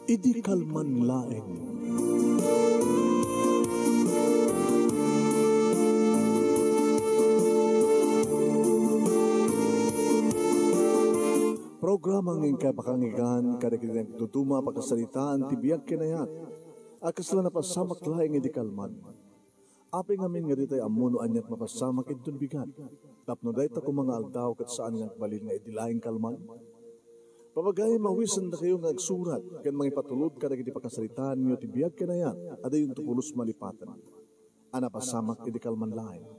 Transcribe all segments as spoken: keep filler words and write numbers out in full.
Idi kalman laeng. Programa nga inkay pakanggan kadagiti nagduduma a pakasaritaan ti biag ken ayat a kasla napasamak laeng idi kalman. Apay ngamin nga ditay ammo no aniat mapasamak inton bigat, tapno dayta koma nga aldaw ket saan nga agbalin nga idi laeng kalman? Papagayam, awisendakayo nga agsurat ken mangipatulod kadagiti pakasaritaanyo ti biag ken ayat a diyonto pulos malipaten a napasamak idi kalman laeng.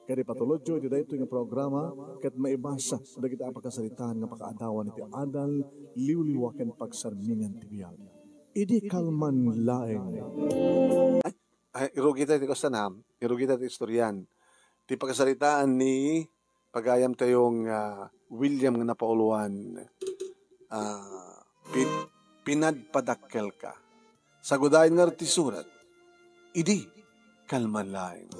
Ket ipatulodyo iti daytoy nga programa ket maibasa dagiti a pakasaritaan nga pakaadawan iti adal, liwliwa ken pagsarmingan ti biag. Idi kalman laeng. Ay, irugita ti kustanan, irugita ti istorian. Ti pakasaritaan ni pagayamtayo nga William nga napauluan, ah, pin-, pinadpadakkelka. Sagudayen ngarud ti surat, idi kalman laeng.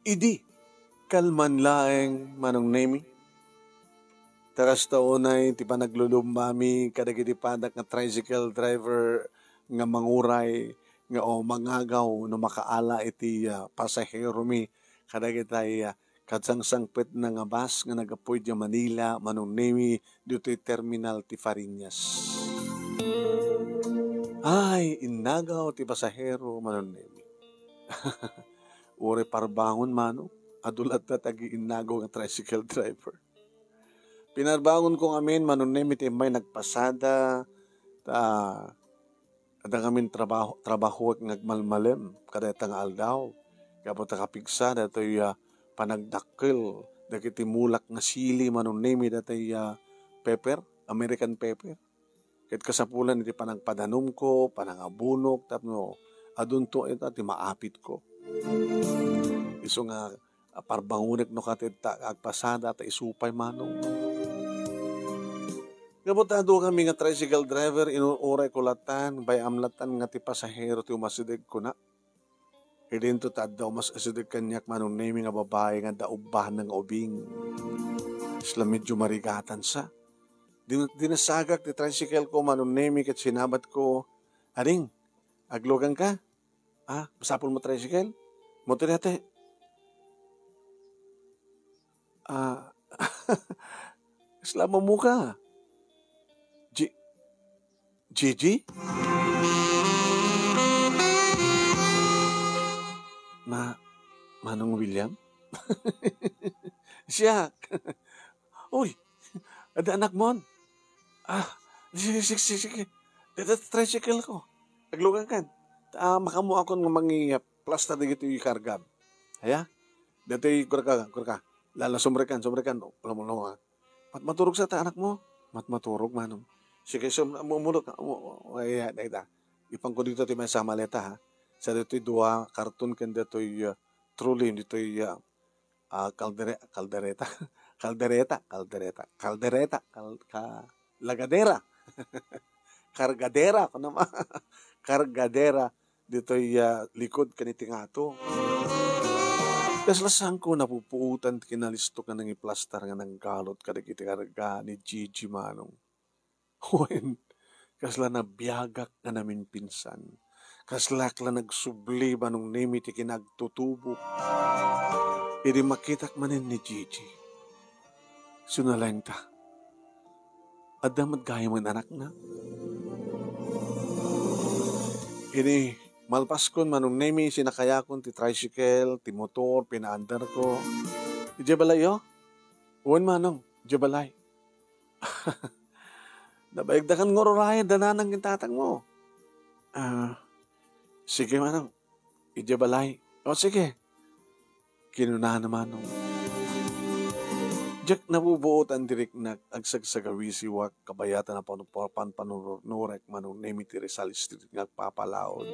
Idi kalman laeng, Manong Nemi. Ta kasta unay ti panaglulumbami kadagiti padak nga tricycle driver nga manguray nga o mangagaw no makaala iti, ah, pasaheromi kadagitay, ah, kadsangsangpetna nga bus nga naggapu idiay Manila, Manong Nemi, ditoy terminal ti Fariñas. Ay, innagaw ti pasahero, Manong Nemi. Uray parbangon, Manong, adu latta ti agiinnagaw nga tricycle driver. Pinarbangonko ngamin, Manong Nemi, ti immay nagpasada, ta adda ngamin trabaho, trabahoek nga agmalmalem kadayta nga aldaw. Gapu ta kapigsa datoy, ah, panagdakkel dagiti mulak nga sili, Manong Nemi, datoy, ah, pepper, American pepper. Ket kasapulan iti panangpadanumko, panangabunok, tapno adunto ita ti maapitko. Isu nga, ah, parbangonek no kated ta agpasada ta isu pay, Manong. Gapu ta adu kami nga tricycle driver, inu-, urayko latan, bay-am latan nga ti pasahero ti umasideg, kuna. Idinto ta adda umas-asideg kaniak, Manong Nemi, nga babai nga adda ubbana nga ubing. Isla medyo marigatan sa. Din-, dinasagak ti tricycle ko, Manong Nemi, ket sinabatko, "Ading, agluganka? Ah, masapul mo tricycle? Motor yate." Ah, isla mamuka. Ji-, Gigi? Ma-, Manong William? Siak. Uy, adda anakmon? Ah, sige, sige, sige, sige. Deta tricycle ko. Aglugankan. Ah, makaammoakon nga mangi-, plastar dagiti kargam. Aya? Datoy, kurka, kurka. Lala, sumrekan, sumrekan. Ulong, ulong, ah. Mat-, maturog sa ta anakmo? Mat-, maturog, Manong. Sige, sum-, mu-, mulot ka. Mu-, mu-, ay, ay, ay, ay. Ipanko dito ti maysa a maleta, ha. Sa ditoy dua karton ken ditoy, ah, trolley, ditoy, ah, ah, kaldere-, kaldereta. Kaldereta, kaldereta, kaldereta, kal-, ka-, lagadera. Kargadera, kuno ma-, kargadera. Ditoy, ah, likud ken iti ngato. Kasla saanko napupuotan ti kinalisto nga nangiplastar nga nanggalot kadagiti karga ni Gigi, Manong. Wen, kasla nabiagak nga namimpinsan. Kaslak la nagsubli, Manong Nemi, ti kinagtutubok. Idi makitak manen ni Gigi, sinalayangta. Adda met gayam nga anakna. Idi malpaskon, Manong Nemi, sinakayakon ti tricycle, ti motor, pinaandarko. Idiay balayyo? Wen, Manong, idiay balay. Nabaigdakan nga ururayen da nanang ken tatangmo. Ah, sige, Manong. Idiay balay. O, sige. Kinunana, Manong. Diak nabubuotan ti riknak, agsagsagawisiwak, kabayatan a panu-, pan-, panpanururek, Manong Nemi, ti Rizal Street nga agpapalaod.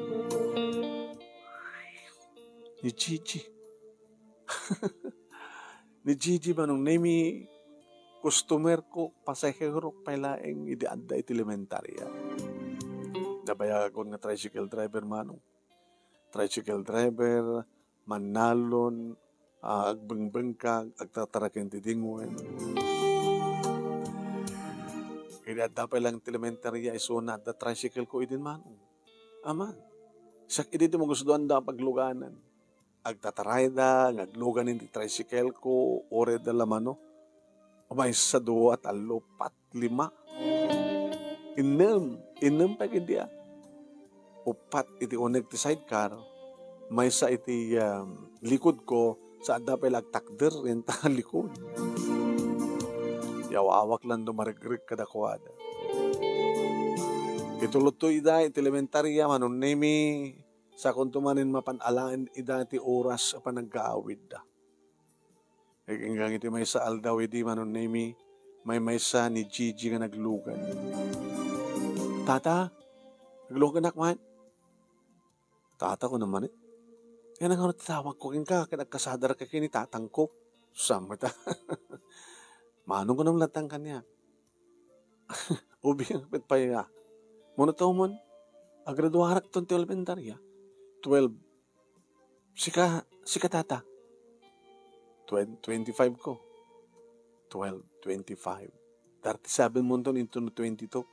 Ni Gigi. Ni Gigi, Manong Nemi, customer ko, pasahero pay laeng idi adda iti elementaria. Nabayagon nga tricycle driver, Manong. Tricycle driver, mannalon, ah, agbengbengkak, agtartaraken ti dingwen. Idi adda pay lang ti elementaria, isuna adda tricycle ko idin, Manong. Aman, siak idi ti magustuanda a pagluganan. Agtatarayda nga aglugan iti tricycle ko, uray adda la mano. Maysa, dua, tallo, pat, lima. Innem. Innem pay ketdi a. Uppat iti uneg ti sidecar, maysa iti, um, likudko, sa adda pay la agtakder ita likod. Yaw-awak lan dumaregreg kadakuada. Itulotto ida iti elementaria, Manong Nemi, sakonto manen mapan alaen ida ti oras a panaggaawidda. Ikinggang iti maysa aldaw idi, Manong Nemi, maymaysa ni Gigi nga naglugan. "Tata, nagluganak man?" "Tata," kunam manen. "Ania ngarud ti tawagko kenka ket agkasadar ka ken ni tatangko?" Sa met a. "Manong," kunam latta kaniak. "Ubing, apay pay a? Mano ta umon? Agraduarakton ti elementaria. Twelve. Sika, sika, Tata?" "Twen-, twenty-five ko." "Twelve, twenty-five. Thirty-seven monton intono twenty-two."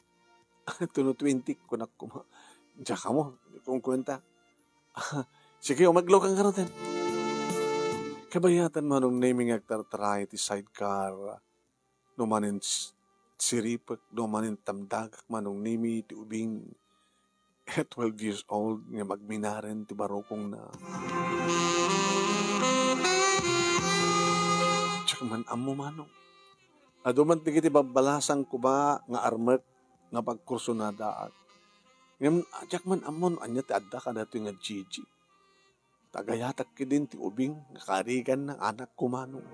"Intono twenty," kunak koma. "Diak ammo, kunkuenta." "Sige, umaglukan ka ruten." Kabayatan, Manong Nemi, nga agtartaray ti sidecar. No manen s-, siripek, no manen tamdagak, Manong Nemi, ti ubing. Twelve years old nga agminaren ti barukongna. Diak man ammo, Manong. Adu man dagiti babbalasangko ba nga armek nga pagkursunadaak. Ngem diak man ammo no ania ti adda kadatoy nga Gigi. Tagayatak ketdin ti ubing nga kaariganna, anakko, Manong.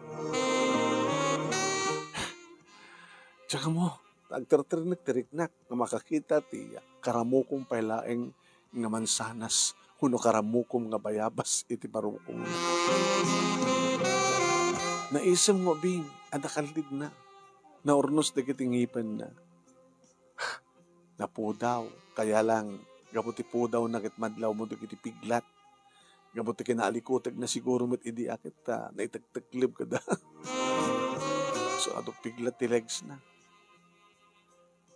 Diak ammo, agterternek ti riknak nga makakita ti karamukom pay laeng nga mansanas wenno karamukom nga bayabas iti barukong. Naisem nga ubing a nakallidna, naurnos dagiti ngipenna. Napudaw, kaya lang, gapu ti pudawna ket madlawmo dagiti piglat. Gapu ti kinaalikutegna siguro met idi a ket, ah, naitekteklib kada. So, adu piglat ti legsna.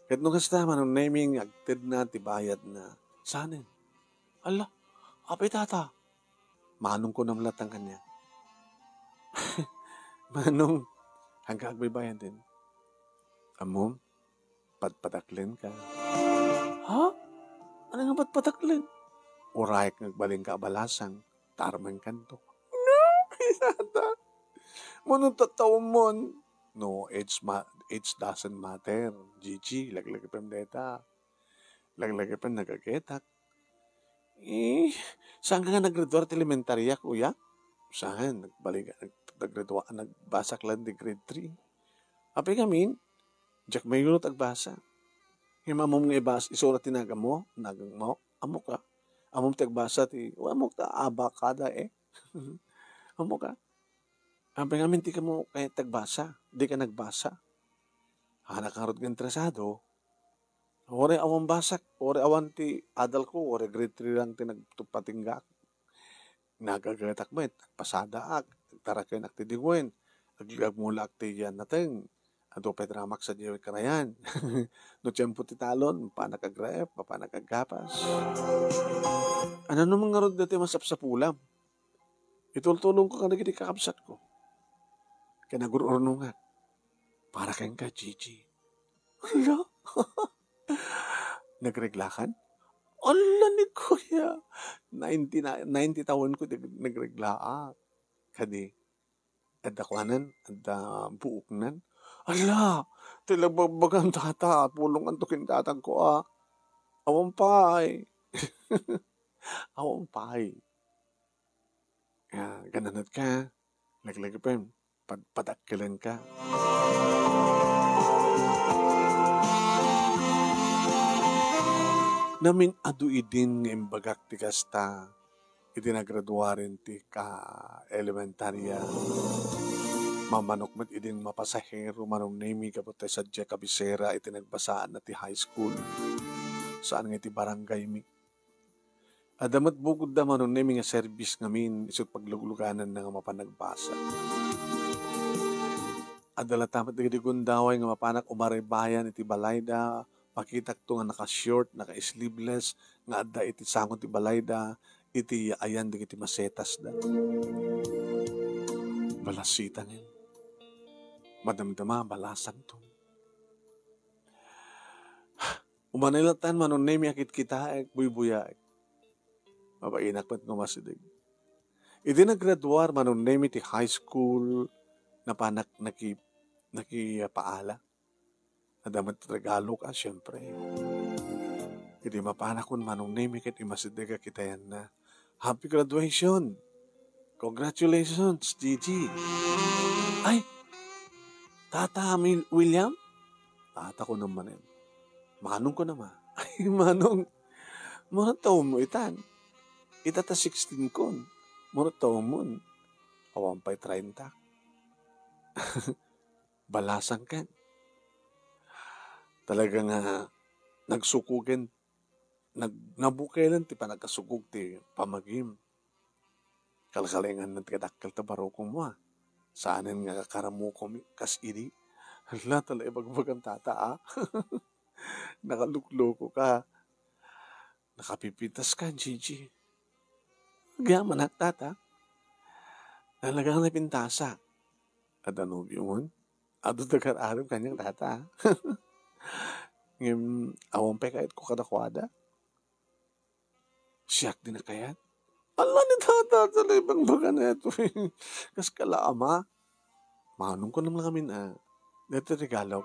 Ket no kasta, Manong Nemi, agtedna ti bayadna. Sanen? Ala, apay, Tata? Manong, kunam latta kaniak. Manong, haanka agbaybayaden. Ammom, padpadaklenka. Ha? Ania nga padpadaklen? Uray nga agbalinka a balasang, tarmenkanto. No, isata. Mano tattawmon? No, age ma-, age doesn't matter. Gigi, laglagipem dayta. Laglagipem nagagetak. Eh, saanka nga naggraduar ti elementaria, kuya? Saan? Nagbalik, nag-, naggraduar, nagbasak lang ti grade three. Apay ngamin, diak mayunot agbasa. Ngem ammom nga ibas-, isurat ti naganmo, naganmo? Ammoka? Ammom ti agbasa ti, o, ammok ta, abakada, eh. Ammoka? Apay ngamin, dika mo kayat agbasa, dika nagbasa. Haanak ngarud nga interesado, uray awan basak, uray awan ti adalko, uray grade three lang ti nagtupatinggak. Nagagetak met, agpasadaak, agtarakenak ti dingwen, ag-, agmulaak ti yan nateng. Adu pay dramak sadiay karayan. No tiempo ti talon, mapanak agrep, mapanak aggapas. Ania man ngarud daytoy masapsapulam? Itultulongko kadagiti kakabsatko. Ken nagur-urnongak. Para kenka, Gigi. Hala? Nagreglakan? Ala ni kuya. Ninety na, ninety tawenko ti nagreglaak. Kadi, adda kuanan, adda buoknan. Ala, ti lagbagbagan, Tata, pulonganto ken tatangko a. Awan pay. Awan pay. Ah, gananatka, laglagipem, pad-, padakkelenka. Namin-adu idin nga imbagak ti kasta, idi nagraduaren ti ka-elementarya. Mamanok met idin mapasahero, Manong Nemi, gapu ta sadiay kabisera iti nagbasaanna ti high school. Saan nga iti barangay mi. Adda met bukodda Manong Nemi nga service ngamin isu ti pagluglugananna nga mapan nagbasa. Adda latta met dagiti gundaway nga mapanak umaraybayan iti balayda, makitakto nga naka-short, naka-sleeveless, nga adda iti sango ti balayda, iti ayan dagiti masetasda. Balasita ngamin. Madamdama, balasangto. Umanay latta Manong Nemi a kitkitaek, buybuyaek. Mabainak met nga umasideg. Idi naggraduar Manong Nemi ti high school, napanak naki-, nakipaala. Adda met regalo ka, siempre. Idi mapanakon Manong Nemi ket imasideg a kitaenna. Happy graduation! Congratulations, Gigi! Ay! Tata Mil-, William? Tata ko naman eh. Manong ko naman. Ay, Manong, mura taon mo itan? Ita ta sixteen kon. Mura taon mo? Awan pa'y treinta. Balasang ken. Talaga nga nagsukogen, nag-, nabukelen ti panagkasukog ti pamagim. Kalkalengan ti kadakkel ta barukongmo, a. Saanen nga kakaramukong kas idi. Hala, tala ibagbagam tata, a. Nakalukloko ka. Nakapipitas ka, Gigi. Agyamanak, tata. Talagang napintasa. Adda nobio mon? Adu tagar-arem kaniak, tata. Ngem, awan pay kayatko kadakuada. Siak di nakayat. Ala ni tata, talagang baga na ito. Kas kala ama. Manong ko naman kami na. Dito regalo.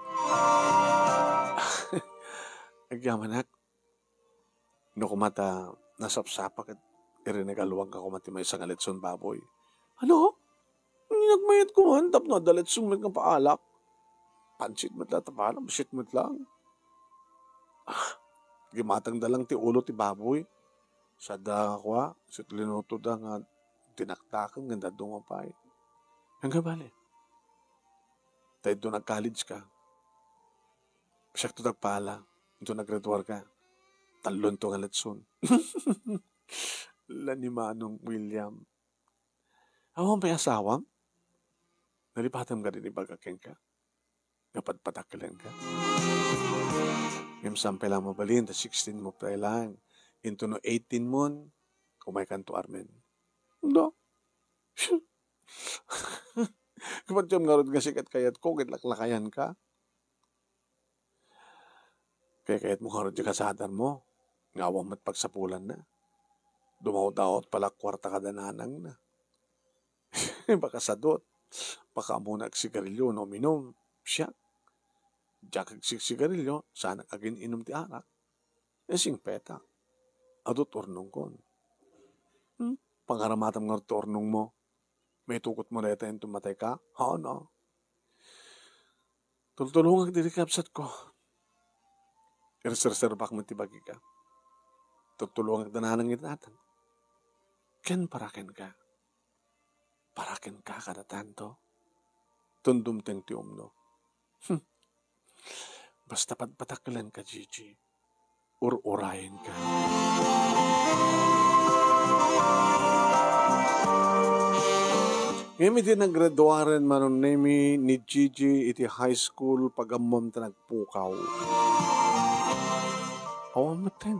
Agyamanak. No, koma ta nasapsapa ket irinagaluanka koma ti maysa nga litson baboy. Ano? Nagmayat ko man tapno adda litson met nga paalak. Pansit met la ta paalak, bisit met lang. Ah, gimatangda lang ti ulo ti baboy. Sada kua, sit linutoda nga dinakdaken nga daduma pay. Ang kabali. Ta idto nag-college ka. Siakto dagpala. Idto naggraduar ka. Tallonto nga litson. La ni Manong William. Awan pay asawam? Nalipatam ka din ibaga kenka? Napadpadakelan ka? Ngem saan pay lang mabalin, ta sixteen mo pay lang. Into no eighteen mon, umay kanto armen. Da. Kapatiyam ngarud nga sikat kayat ko, ket laklakayan ka. Kay kayat mo ngarud ti kasadarmo, nga awan met pagsapulanna. Dumawdawat pala kuarta kada nanangna. Baka sadot, baka ammona agsigarilyo no uminum. Siak, diak agsigsigarilyo, saanak agin-inum ti arak. Isingpetak. Adu ti urnongkon. Hmm? Pangaramatam ngarud ti urnongmo. Maitukotmo dayta inton matayka? Haan. Tultulongak diri, kabsatko. Irserserbak met ti bagika. Tultulongak da nanang iti natang. Ken para kenka. Para kenka kada tanto. Tundumteng ti umno. Hmm. Basta padpadakelanka, Gigi. Ur-urayenka. Ngem idi naggraduaren Manong Nemi ni Gigi iti high school, pagammom ta nagpukaw. Awan metten.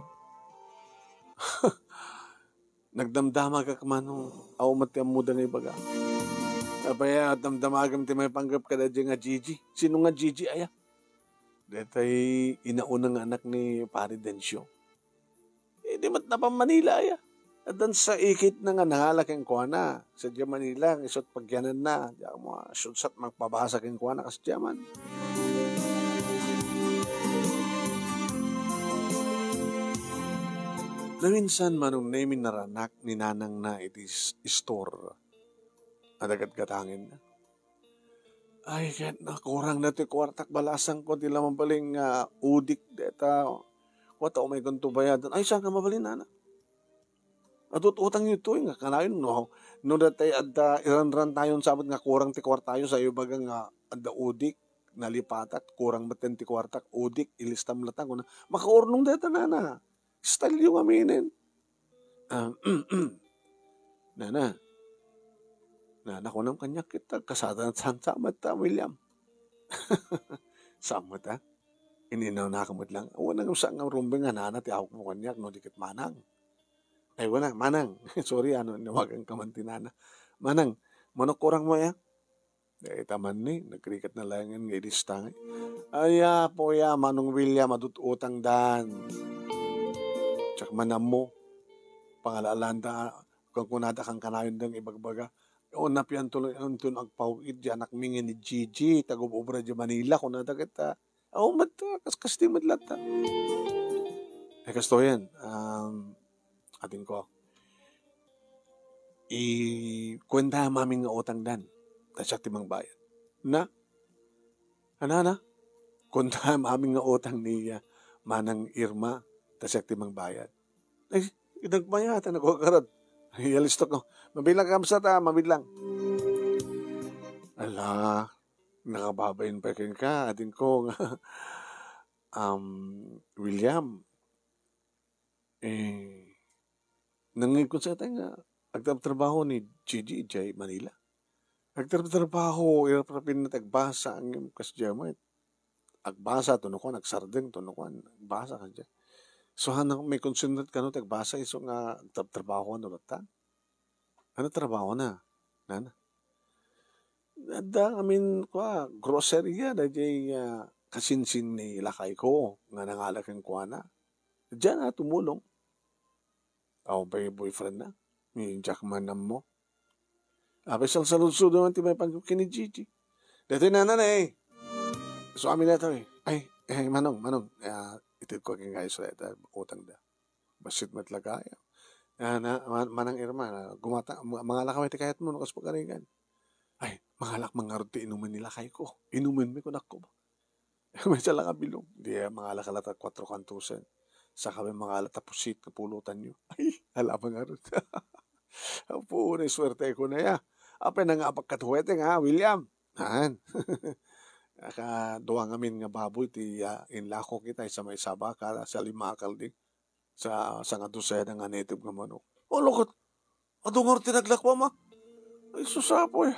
Nagdamdamagak, Manong, awan met ti ammoda nga ibaga. Apay a damdamagem ti maipanggep kada diay nga Gigi? Sino nga Gigi aya? Daytay inauna nga anak ni Pari Dencio. Idi met napan Manila aya. Addan sa ikitna nga nangala kenkuana. Sadiay Manila, isut' pagyananna. Diak mo, ah, siudsat mangpabasa kenkuana kas diay man. Naminsan Manong Nemi naranak ni nanangna iti s-, istor. Adagatgatangenna. Ay, ket nakurang na ti kuartak, balasangko, di la mabalin nga udik deta. Kua ta umaykonto bayadan. Ay, saan nga mabalin, nana? Adu ti utangyo toy nga kanayon no, no datay adda iranrantayon sabit nga kurang ti kuartayo, sayo baga nga adda udik, nalipatak, kurang metten ti kuartak, udik, ilistam latta, kuna, makaurnong deta, nana. Style-yo ngaminen. Ah, "Nana, nana," kunam kaniak, "ket agkasada, saan sa met ta, William?" Saan met, a? Ininawnaka met lang. Awan, ngem saan nga rumbeng nga nana ti awagmo kaniak, no di ket manang. Ay, wala, manang. Sorry, a, no, inawaganka man ti nana. Manang, manok kurang mo, ya? Dayta man ni, nagriketna laengen nga ilista ngay. Ay, apo, ya, Manong William, adut utangdan. Diak man ammo. Pangala-alanda, kunkunada, kankanayon dayta nga ibagbaga. O, napianto lang, anto agpaw-it diay anakmi nga ni Gigi, tagub-obra diay Manila, kunada ket, a, aw, met, a, kas-, kasti met latta. Ay, kastoyen, um, adingko. Ikuentayo amin nga utangdan, ta siak ti mangbayad. Na? Ana, ana? Kuentayo amin nga utang ni, ah, Manang Irma, ta siak ti mangbayad. Ay, nagbayad, ta nagkukarot. Ay, alistok ko. Mabilang kam sa ta, mabilang. Ala, nakababain pay kenka, adingko nga, um, William, eh, nangngegkon sa ita nga agtrabtrabaho ni Gigi idiay Manila. Agtrabtrabaho, irap-rapinna ti agbasa, ngem kasdiay met. Agbasa, tapno kuan, agsardeng, tapno kuan, agbasa kasdiay. So, haan, may concern met kano ti agbasa, isu nga agtrabtrabaho, ano, latta? Ano trabahona? Nana? Adda amin, kua, groceria, daydiay, ah, kasinsin ni lakayko nga nangala kenkuana. Diay a tumulong. Awan pay boyfriend na. Ni Jack man ammo. Apay, salsaludsoden man ti maipanko ken ni Gigi. Daytoy, nana, eh. So, amin daytoy. Ay, eh, Manong, Manong, ah, itedko kenka isu dayta, utangda. Bassit met la kaya. Ah, na, ma-, Manang Irma, na, gumata-, ma-, mangalak kami ti kayatmo, no, kas pagarigan. Ay, mangalak man ngarud ti inumen ni lakayko. Inumenmi, kunakko ba? Maysa la nga bilog. Di, ah, mangalak la ta kuatro kantosen. Saka may mangalak ta pusit nga pulutanyo. Ay, ala man ngarud. Apo, naisuerteko na ya. Apay, nangabak ka ti huweteng, ha, William? Haan. Kadua ngamin nga baboy ti, ah, inlako kita, isa maysa baka, sa lima a kalding. Sa, sa nga dosena nga native nga manok. O, lukot, adu ngarud ti naglakuam, a? Ay, sus, apoy.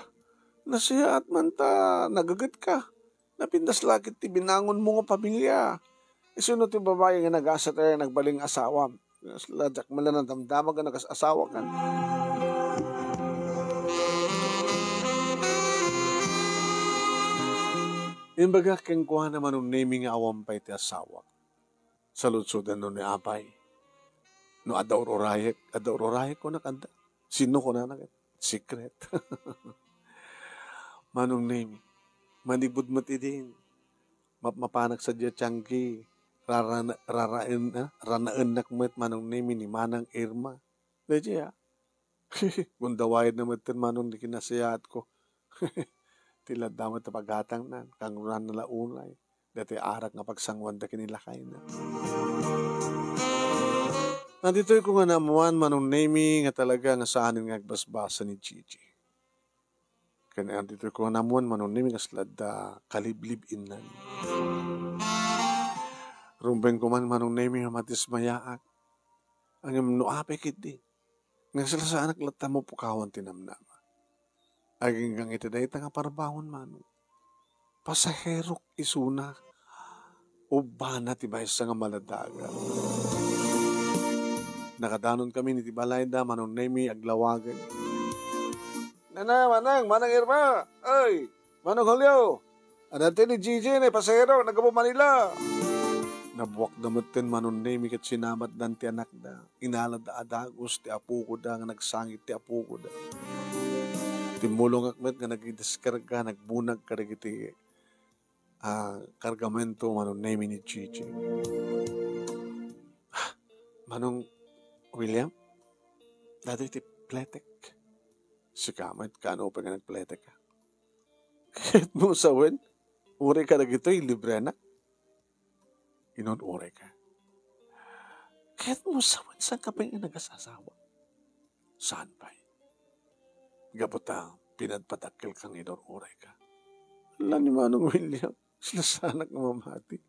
Nasiyaat man ta nagagetka. Napintas la ket ti binangonmo nga pamilia. Isuna ti babai nga nagasat a nagbalin nga asawam? Kasla diak man la nadamdama nga nagas-asawakan. Imbagak kenkuana, Manong Nemy, nga awan pay ti asawak. Saludsodanno ni apay. No adda ur-urayek, adda ur-urayek, kunak, adda. Sino kunana ket? Secret. Manong Nemy, manibud met idin. Mapmapanak sadiay tiangki. Rarana-, raraen-, ah, ranaennak met, Manong Nemy, ni Manang Irma. Daydiay, a. Gundawayadna metten, Manong, ti kinasiyaatko. Ti ladda met ti paghatangnan, kangrunana la unay daytoy arak nga pagsanguanda ken ni lakayna. Ditoy ko nga naammuan, Manong Nemy, nga talaga nga saanen nga agbasbasa ni Gigi. Ken ditoy ko nga naammuan, Manong Nemy, nga kasla adda kaliblib-innan. Rumbengko man, Manong Nemy, nga madismayaak. Ngem no apay ketdi, nga kasla saanak latta mapukawan ti namnama. Agingga iti dayta nga parbangon, Manong. Pasaherok isuna. Ubbana ti maysa nga maladagan. Nakadanonkami iti balayda, Manong Nemy, aglawagen. Nana, Manang, Manang Irma! Ay, Manong Julio! Adda ti ni Gigi, ni pasahero, naggapu Manila. Nabuakda metten, Manong Nemy, ket sinamatdan ti anakda. Inaladda a dagus ti apokoda nga nagsangit ti apokoda. Timmulongak met nga nagdiskarga, nagbunag kadagiti, ah, kargamento, Manong Nemy, ni Gigi. Ah, Manong William, datoy ti pletek. Sika met, kaano pay nga nagpletek ka? Ket mo sawen, uray ka dagitoy, librena. Inun-uray ka. Ket mo sawen, saan ka pay nga nagasasawa? Saan pay? Gapu ta pinadpadakkelka nga inur-uray ka. Ala ni Manong William, sinasanak nga mamati.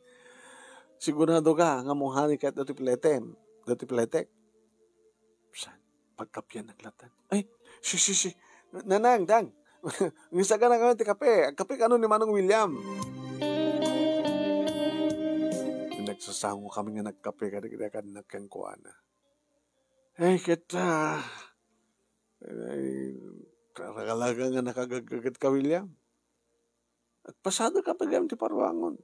Sigurado ka nga mungani ket dati pletem, dati pletek. Saan? Pagkapian ak latta. Ay, si, si, si. Nanang, Dang. Ngisagana kami ti kape. Agkape kano ni Manong William. Nagsasango kami nga nagkape kadagiti annak kenkuana. Ay, ket, ah, ay, karagalaga nga nakagaggaget ka, William. Agpasada ka pay gayam ti paruangon.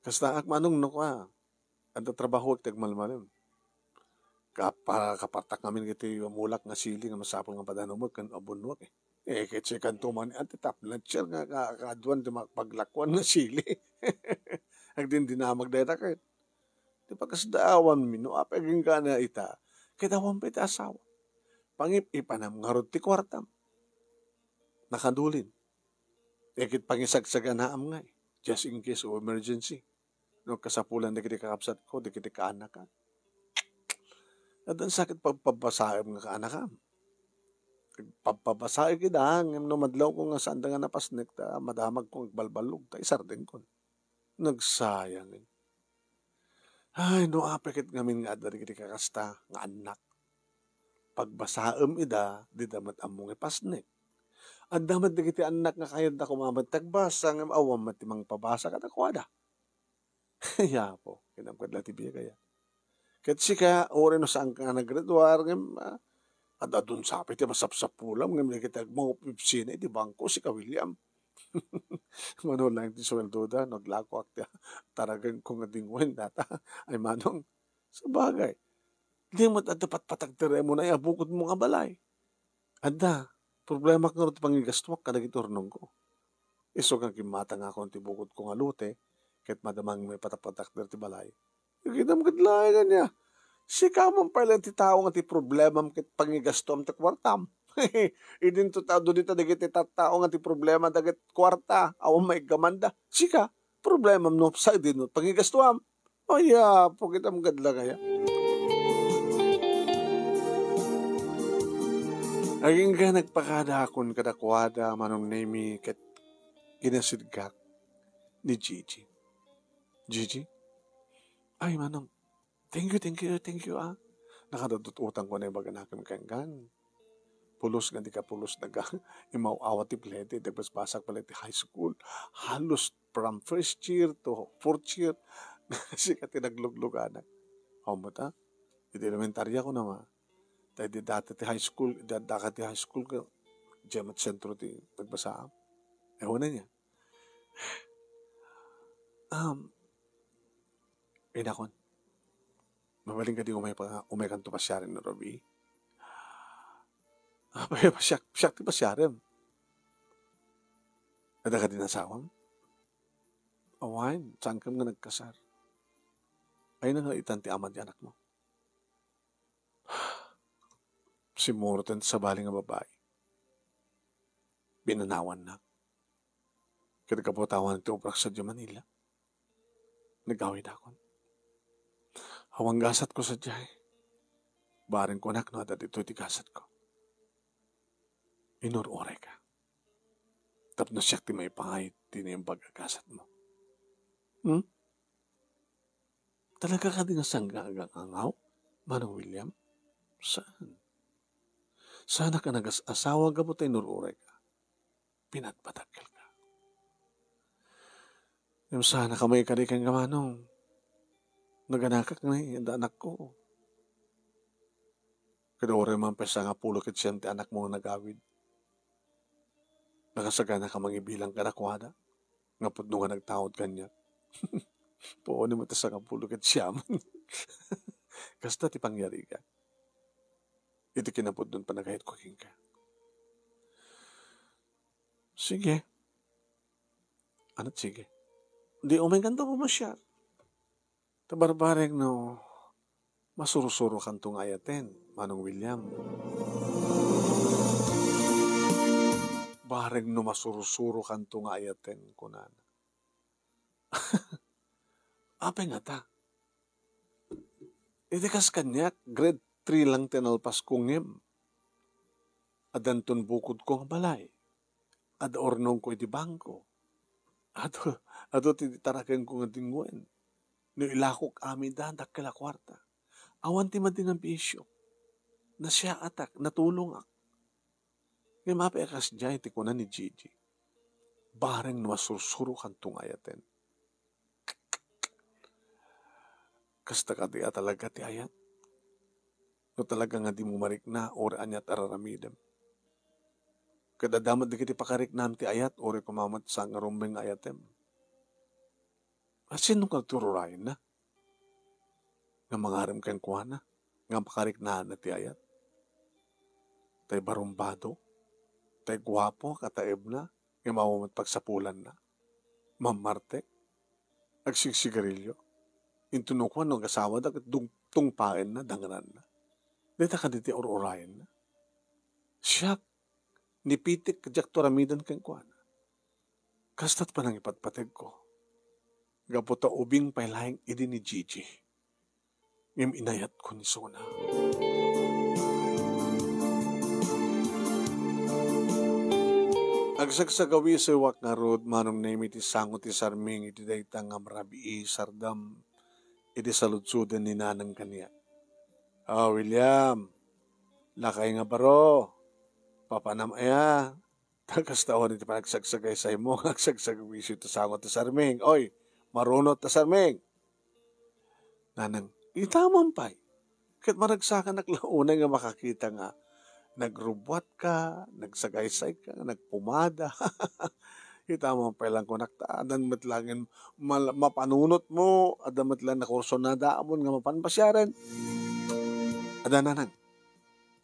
Kasta ak, Manong, no kua, adda trabahoek ti agmalmalem. Kapa-, kapartak ngamin iti umulak nga sili nga masapul nga padanomek ken abunnoek, eh. Eh, ket sikanto man, ati tapnatser nga ka-, kaaduan ti ma-, paglakuan nga sili. Agdindinamag dayta ket. Ti pakasdaawanmi no apay agingga ita, ket awan pay ti asawa. Pangip-ipanam ngarud ti kuartam. Nakadulin. Ket pangisagsaganaam ngay, just in case of emergency. No kasapulan dagiti kakabsatko, dagiti kaanakan. Addan sa ket pagpabasaem nga kaanakam. Pagpabasaek ida, ngem no madlawko nga saanda nga napasnek, ta madamagko nga agbalballog, ta isardengkon. Nagsayang. Ay, no apay ket ngamin nga adda dagiti kakasta nga annak. Pagbasaem ida, dida met ammo nga ipasnek. Adda met dagiti annak nga kayatda koma met ti agbasa, ngem awan met ti mangpabasa kadakuada. Ay, Apo, kinamkad la ti biag aya. Ket sika, uray no saanka nga naggraduar, ngem, ah, ad-adun sa pay ti masapsapulam, ngem dagiti agmangupipsina iti bangko, sika, William. Mano laeng ti sueldoda, no aglakoak ti taragenko nga dingwen data. Ay, Manong, sabagay, di met adda patpatagteremon ay a bukodmo nga balay. Adda, problemak ngarud ti pangigastoak kadagiti urnongko. Isu nga gimmatangakon ti bukodko nga lote, ket madamang may patapatagder ti balay. Kinamkad laeng ania. Sika man pay laeng ti tao nga ti problemam ket pangigastoam ti kuartam. Idinto ta adu dita dagiti tattao nga ti problema dagiti kuarta, awan maiggamanda. Sika, problemam no saan idinto pangigastoam. Ay, Apo, kinamkad laeng aya. Agingga nagpakadaakon kadakuada, Manong Nemi, ket ginasidgak ni Gigi. Gigi? Ay, Manong, thank you, thank you, thank you, ah. Nakadut-utangko nga ibaga nakem kenka. Pulos nga di ka pulos, nag-, imaw-awat ti plete, nagbasbasak pay laeng ti high school. Halos from first year to fourth year, sika ti naglugluganak. Awan met, ah. Iti elementarya ko naman. Ta idi data ti high school, idi addaka ti high school, ka, diay met sentro ti nagbasaam. Ewan na niya. Um, inakon. Mabalin kadi umay pa, umay kanto pasiaren no Ruby? Apay, siak, siak ti pasiarem. Adda kadi asawam? Awan, saan kem nga nagkasar? Ay, nang itan ti ama ti anakmo? Simmurot ti sabali nga babai. Binanawannak. Ket gapu ta awan ti obrak sadiay Manila, nagawidakon. Awan gasatko sadiay. Bareng kunak no adda ditoy ti gasatko. Inur-urayka. Tapno siak ti maipangayo ti naimbag a gasatmo. Hmm? Talaga kadi nga saan nga agangaw, Manong William? Saan? Saanak a nagas-asawa gapu ta inur-urayka. Pinagpadagkelka. Ngem saanak a maikari kenka, Manong. Naganakak ni, adda anakko. Ket uray man pay sangapulo ket siam ti anakmo nga nagawid. Nakasagana ka mangibilang kadakuada nga pudno nga nagtaud kaniak. Puonem met ti sangapulo ket siam. Kasta ti pangyariak iti kinapudnon panagayatko kenka. Sige. Ania't sige? Di umaykanto pumasiar. Ta barbareng no masurusurokanto nga ayaten, Manong William. Bareng no masurusurokanto nga ayaten, kunana. Apay ngata? Iti kas kaniak, grade three lang ti nalpasko ngem addanton bukodko nga balay. Adda urnongko iti bangko. Adu, adu ti tarakenko nga dingwen. No ilakok amin da, dakkel a kuarta. Awan ti madi nga bisio. Nasiaatak, natulongak. Ngem apay a kasdiay ti kuna ni Gigi? Bareng no masursurokanto nga ayaten. Kasta kadi a talaga ti ayat? No talaga nga dimo marikna, uray aniat a raramidem. Ket adda met dagiti pakariknam ti ayat, uray koma met saan nga rumbeng nga ayatem. Asino nga tururay na? Nga mangarem kenkuana, nga pakariknaanna ti ayat. Tay barumbado, tay guapo, kataebna, nga mawa met pagsapulanna. Mammartek, agsigsigarilyo. Intono kuan no agasawada ket dung-, tungpaenna, dangranna. Dayta kadi ti ur-urayenna. Siak, nipitek, diakto aramiden kenkuana. Kasta't panangipatpategko. Gapu ta ubing pay laeng idi ni Gigi. Ngem inayatko ni Sona. Agsagsagawisewak ngarud, Manong Nemi, ti sango ti sarming iti dayta nga amrabii, sardam, iti saludsoden ni Nanang kaniak. "Ah, William, lakay nga baro, papanam aya?" Ta kasta awan iti panagsagsagaysaymo nga agsagsagawisi ta sango ti sarming. Oy, marunot ta sarming. Nanang, itaman pay. Ket maragsakanak la unay nga makakita nga nagrubbuatka, nagsagaysayka, nagpumada. Itaman pay lang kunak ta, addan met laeng mal-, mapanunotmo, adda met laeng nakursunadaamon nga mapan pasiaren. Adda, Nanang,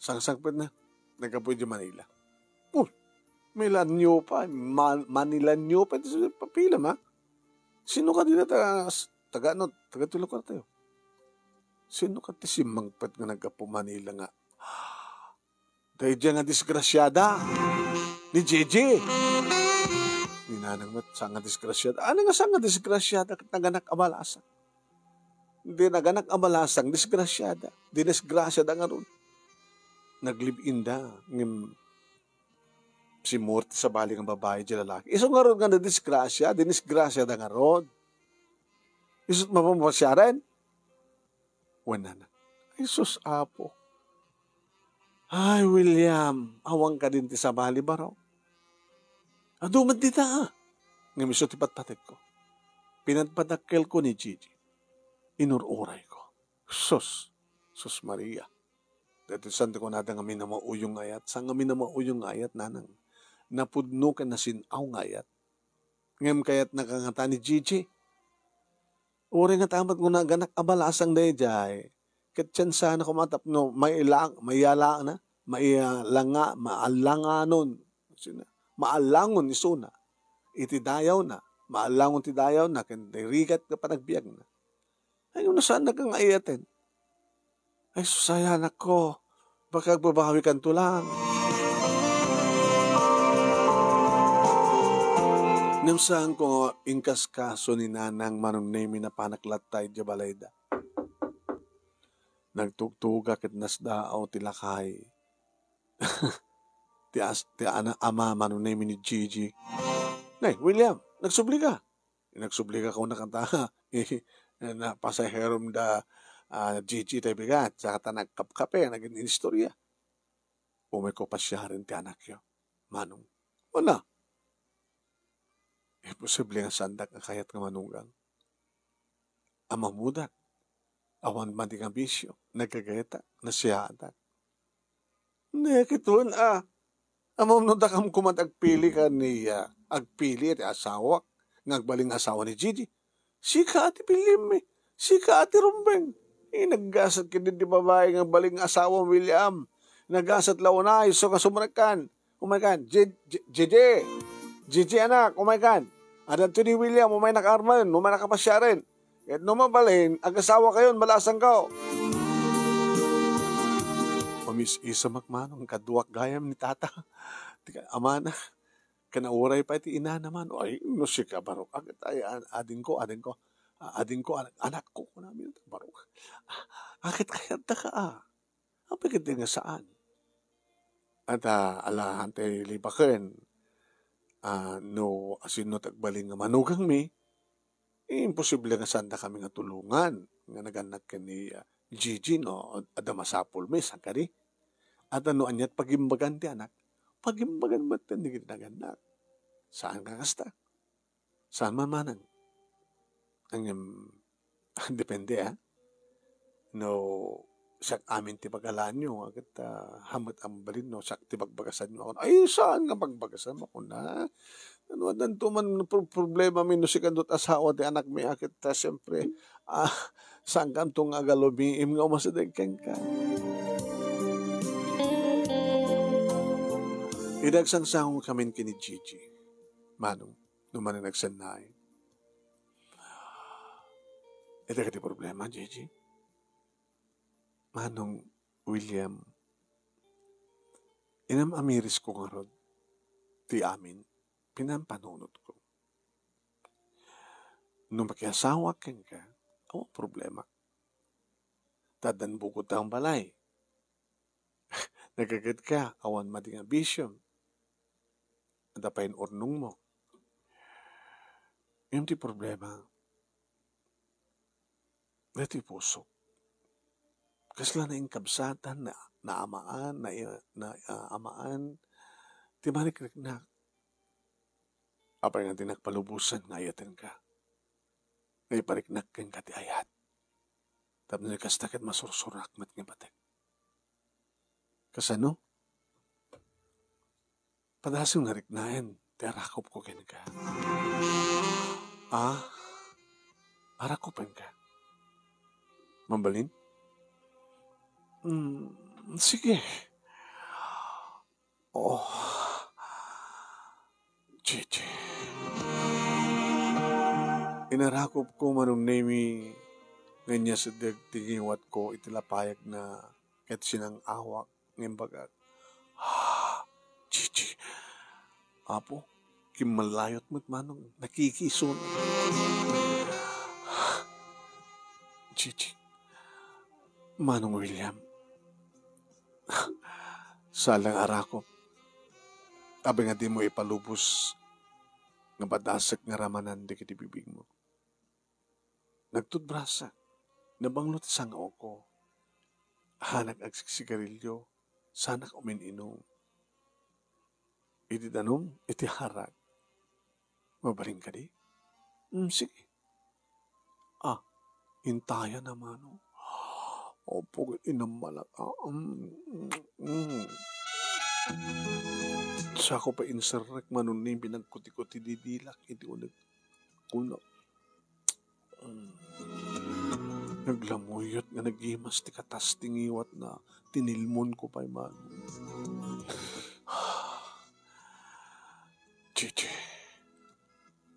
sangsangpetna, naggapu idiay Manila. Oh, Milanio pa, Man-, Manilanio pa iti papilem, ha? Sino kadi dayta, taga ano, taga ti lugar tayo? Sino kadi ti simmangpet nga naggapu Manila nga, daydiay nga disgrasiada ni Gigi? Ni Nanang met, saan nga disgrasiada? Ano nga saan nga disgrasiada ket naganak a balasang? Di naganak a balasang, disgrasiada. Dinisgrasiada ngarud. Nag-live-in da, ngem simmurot ti sabali nga babai idiay lalaki. Isu ngarud nga nadisgrasia, dinisgrasiada ngarud. Isu't mapan pasiaren? Wen, Nanang. Ay, sus, Apo. Ay, William, awan kadin ti sabali, baro? Adu met dita, a. Ngem isu ti patpategko. Pinadpadakkelko ni Gigi. Inur-urayko. Sus, Sus Maria. Daytoy saan ti kunada nga minamauyong nga ayat. Saan nga minamauyong nga ayat, Nanang? Napudno ken nasin-aw nga ayat. Ngem kayatnaka ngata ni Gigi. Uray ngata met nga naganak a balasang daydiay, ket tiyansana koma tapno mailang-, maiyalangna, maiyalanga-, maallanganon, sina-, maallangon isuna iti dayawna, maallangon ti dayawna ken rigat nga panagbiagna. Ay, no saannaka nga ayaten. Ay, sus, ay, anakko, baka agbabawikanto lang. Ngem saanko nga inkaskaso ni Nanang, Manong Nemi, napanak latta idiay balayda. Nagtugtugak ket nasdaaw ti lakay. Ti as-, ti ana-, ama, Manong Nemi, ni Gigi. Nay, William, nagsublika. Nagsublika kunakanta, na pasaherom da, ah, Gigi tay bigat, saka ta nagkapkape, nagin-inistorya. Umayko pasiaren ti anakyo, Manong. Wen a. Imposible nga saandak nga kayat nga manugang. Ammodak. Awan madi nga bisio, nagkagayat, nasiatak. Ne, ket wen a. Ammom no dakam koma ti agpili kaniak, agpili ti asawak, nga agbalin nga asawa ni Gigi. Sika a ti pilimmi, sika a ti rumbeng. Eh, naggasat ketdi ti babai nga agbalin nga asawa, William. Naggasat la unay, isu nga sumrekkan. Umaykan, Gi-, Gi-, Gigi. Gigi, anak, umaykan. Addanto ni William, umaynak armen, umaynak a pasiaren. Ket no mabalin, agasawakayon, balasangko. Umis-isa makmanong kaduak gayam ni tata. Ti ka-, amana. Ken nauray pay ti inana man. Ay, no sika, barok. Ket ay, a-, adingko, adingko. A-, adingko, anak, anakko, kunami, barok. Aket kayat daka, a. Apay ketdi nga saan? At, ah, alahan ti libaken, ah, no asino ti agbalin nga manugangmi, eh, imposible nga saan dakami nga tulongan nga nagannak ken ni, ah, Gigi, no? Adda masapulmi, saan kadi? Adda no aniat pagimbagan ti anak, pagimbagan met dagiti nagannak. Saan nga kasta? Saan man manang? Ngem, depende, ah. No, siak amin ti pagalaanyo, nga ket, ah, hammet a mabalin no siak ti bagbagasanyo. Ay, saan nga bagbagasan mo kuna? Ano, addanto man pro-, problema mi no sikanto ti asawa ti anakmi, a ket, ah, siyempre, ah, saankanto nga agalumiim nga umasideg kenka. Idi agsangsangokamin ken ni Gigi, Manong, no manen agsennaay. Ita kadi problema, Gigi? Manong William, inam-amirisko ngarud ti amin, pinampanunotko. No makiasawaak kenka, awan problema. Ta addan bukod ta balay. Nagagetka, awan madi nga bisio. Adda pay urnongmo. Ngem ti problema, daytoy pusok. Kasla nainkabsatan, na, naamaan, na, na, ah, amaan, ti marikriknak. Apay nga dinak palubosan nga ayatenka? Nga ipariknak kenka ti ayat. Tapno kasta ket masursurak met nga batek. Kasano? Padasem nga riknaen ti arakupko kenka. Ah, arakupenka. Mabalin? Mm, sige. Oh. Gigi. Inarakupko, Manong Nemi, nga inyasideg ti ngiwatko iti lapayagna ket sinang-awak nga imbagak. Ah, Gigi. Apo, kimmallayot met, Manong. Nakikison. Gigi. Manong William. Saan lang, arakup. Apay nga dimo ipalubos nga padasek nga ramanan dagiti bibigmo. Nagtutbrasak, nabanglo ti sang-awko. Hanak agsigsigarilio, saanak umin-inum. Iti danum, iti harak. Mabalin kadi? Mm, sige. Ah, intayan a, Manong. Apo, inammalak. Ah, mm, mm, mm. Sako pay inserrek, Manong Nemi, nagkuti-kuti didilak iti uneg. Kuna, mm. Naglamuyot nga nagimas ti katas ti ngiwatna, tinilmonko pay, Manong. Gigi.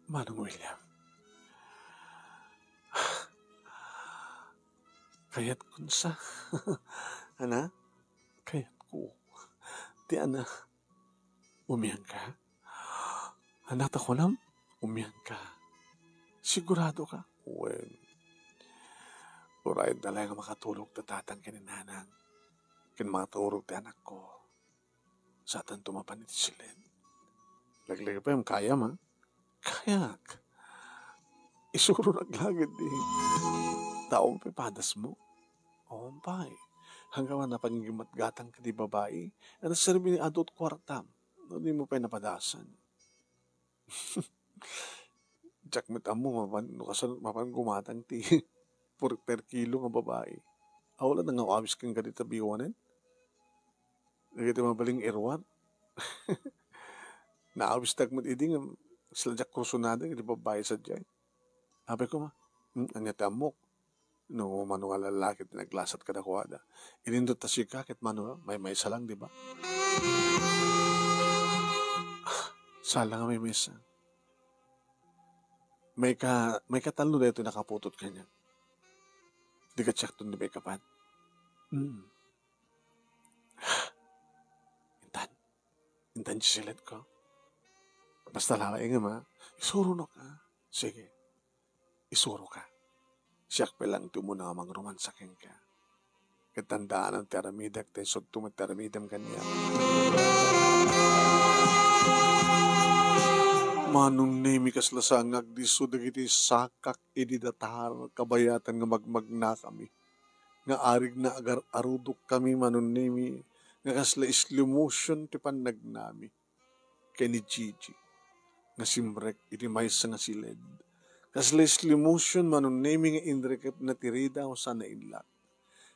Manong William. Kayatkon sa. Ana? Kayatko. Ti ana, umiangka? Ana ta kunam, umiangka? Sigurado ka? Wen. Uray da laeng makatulog ti tatang ken ni nanang. Ken makatulog ti anakko. Saanto mapan iti siled. Laglagipen, kayam, a? Kayak. Isuronak laeng di. Taom pay padasmo. Awan pay. Hanggaman napan nga matgatang ka di babai, ano serbi ni adut kuartam? No dimo pay napadasan. Diak met ammo mapan, no kasano mapan gumatang ti per, per kilo nga babai. Aw la nangawawis ken kadi tabiwanen. Dagiti mabalin nga iruar. Naawistak met idi nga sila diak kursunada, dagiti babai sadiay. Apay koma, "Hmm, ania ti ammok? No mano nga lallaki ti naglasat kadakuada. Inindot ta sika ket mano, maymaysa lang, di ba?" Sala nga maymaysa. Mayka-, maykatallo daytoy nakaputot kaniak. Di ket siakton di maikapat. Hmm. Intan. Intan ti siledko. Basta laeng, a. Isuronok, a. Sige. Isuroka. Siak pay lang ti umuna nga mangromansa kenka. Ket tandaanam ti aramidak, ta isu met ti aramidem kaniak. Manong Nemi, kasla sangak disso dagiti sakak idi datar, kabayatan nga magmagnakami. Nga arigna agar-arudokkami, Manong Nemi, nga kasla slow motion ti pannagnami ken ni Gigi nga simrek iti maysa nga siled. Kasla slow motion, Manong Nemi, nga inrikepna ti ridaw sa naillak.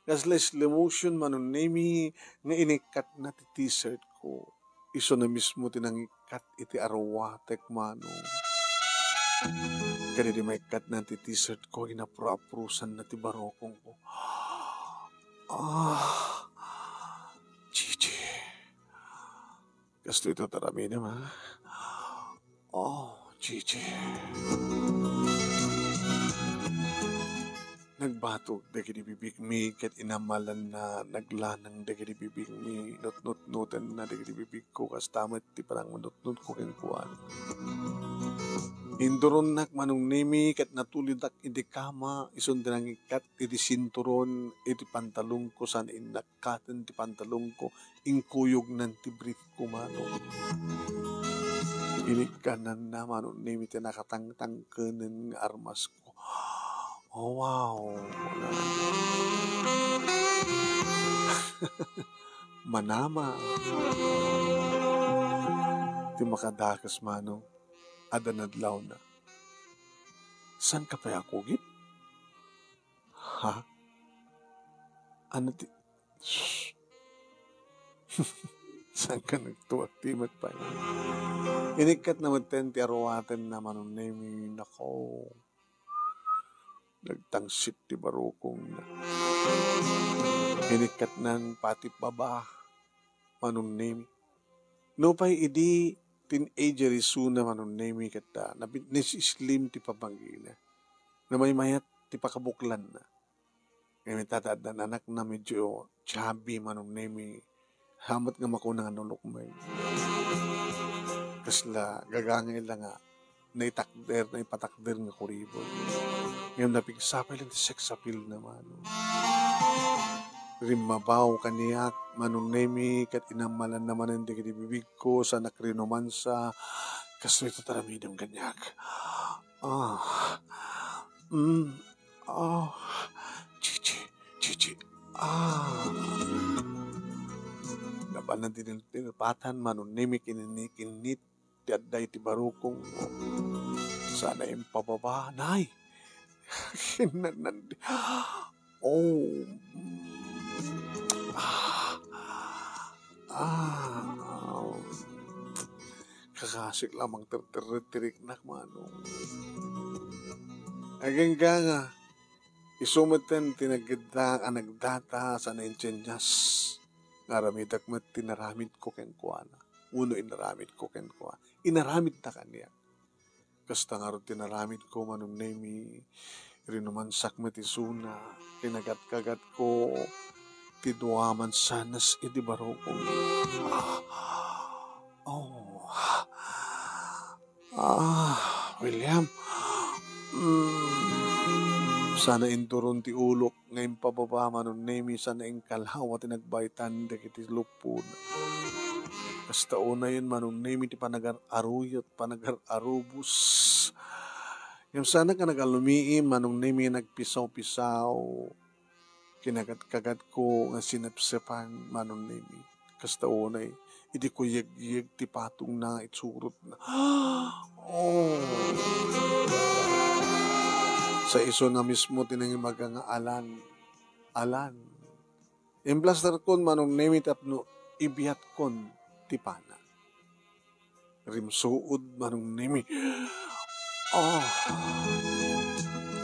Kasla slow motion, Manong Nemi, nga inikkatna ti t-shirt ko. Isuna mismo ti nangikkat iti aruatek, Manong. Ken idi maikkatna ti t-shirt ko, inapro-aprosanna ti barukongko. Ah, Gigi. Kastoy ti aramidem, ha? Oh, Gigi. Nagbatog dagiti bibigmi ket inamalanna naglanang dagiti bibigmi, nutnutnotenna dagiti bibigko, kasta met ti panangmanutnotko kenkuana. Induronnak, Manong Nemi, ket natulodak iti kama, isun ti nangikkat iti sinturon, iti pantalongko, saan innakkaten ti pantalongko, inkuyognan ti brief ko, Manong. Inikkananna, Manong Nemi, ti nakatangtangkenen nga armasko. Oh, wow. Manama. Ti makadakes, Manong, adda nadlawna. Saanka pay a kugit? Ha? Ano ti, saanka nagtuak ti met pay? Inikkatna metten ti aruatenna, Manong Nemi, nako. Nagtangsit ti barukongna. Inikkatnan pati baba, Manong Nemi. Nupay idi teenager isuna, Manong Nemi, ket, ah, nabitnis slim ti pamagina. Namaymayat ti pakabuklanna. Ngem ita ta addan anakna, medyo chubby, Manong Nemi. Hamet nga makuna nga nalukmeng. Kasla gagangay la nga naitakder, naipatakder nga kuribot. Ngem napigsa pay laeng ti sex appeal-na, Manong. Rimmabaw kaniak, Manong Nemi, ket inamalanna manen dagiti bibigko, saanak rinumansa. Kastoy ti aramidem kaniak. Ah. Mm. Oh, Gigi, Gigi, ah. Nabanna ti nil-, tinilpatan, Manong Nemi, kininikinnit ti adda iti barukong. Saan a impababa, nay. Kinnan-, oh, ah, ah, kakasik lamang terterret ti riknak, Manong. Agingga nga, isu metten ti nagdda-, a nagdata sa nainsinyas nga aramidak met ti naramidko kenkuana, wenno inaramidko kenkuana. Inaramidna kaniak. Kasta ngarud ti naramidko, Manong Nemi, rinumansak met isuna, kinagatkagatko ti dua mansanas iti barukong. Ah, oh. Ah, William. Mm. Saan a induron ti ulok nga impababa, Manong Nemi, saan a inkalawa ti nagbaytan dagiti lupona. Kasta unayen, Manong Nemi, ti panagar-aruyot, panagar-arubos. Ngem saanak a nagalumiim, Manong Nemi, nagpisaw-pisaw. Kinagatkagatko nga sinepsepan, Manong Nemi. Kasta unay, idi kuyekyek ti patongna, itsurotna. Oh. Sa isuna mismo ti nangibaga nga alan, alan. Implasterkon, Manong Nemi, tapno ibiatkon ti pana. Rimsuod, Manong Nemi. Oh.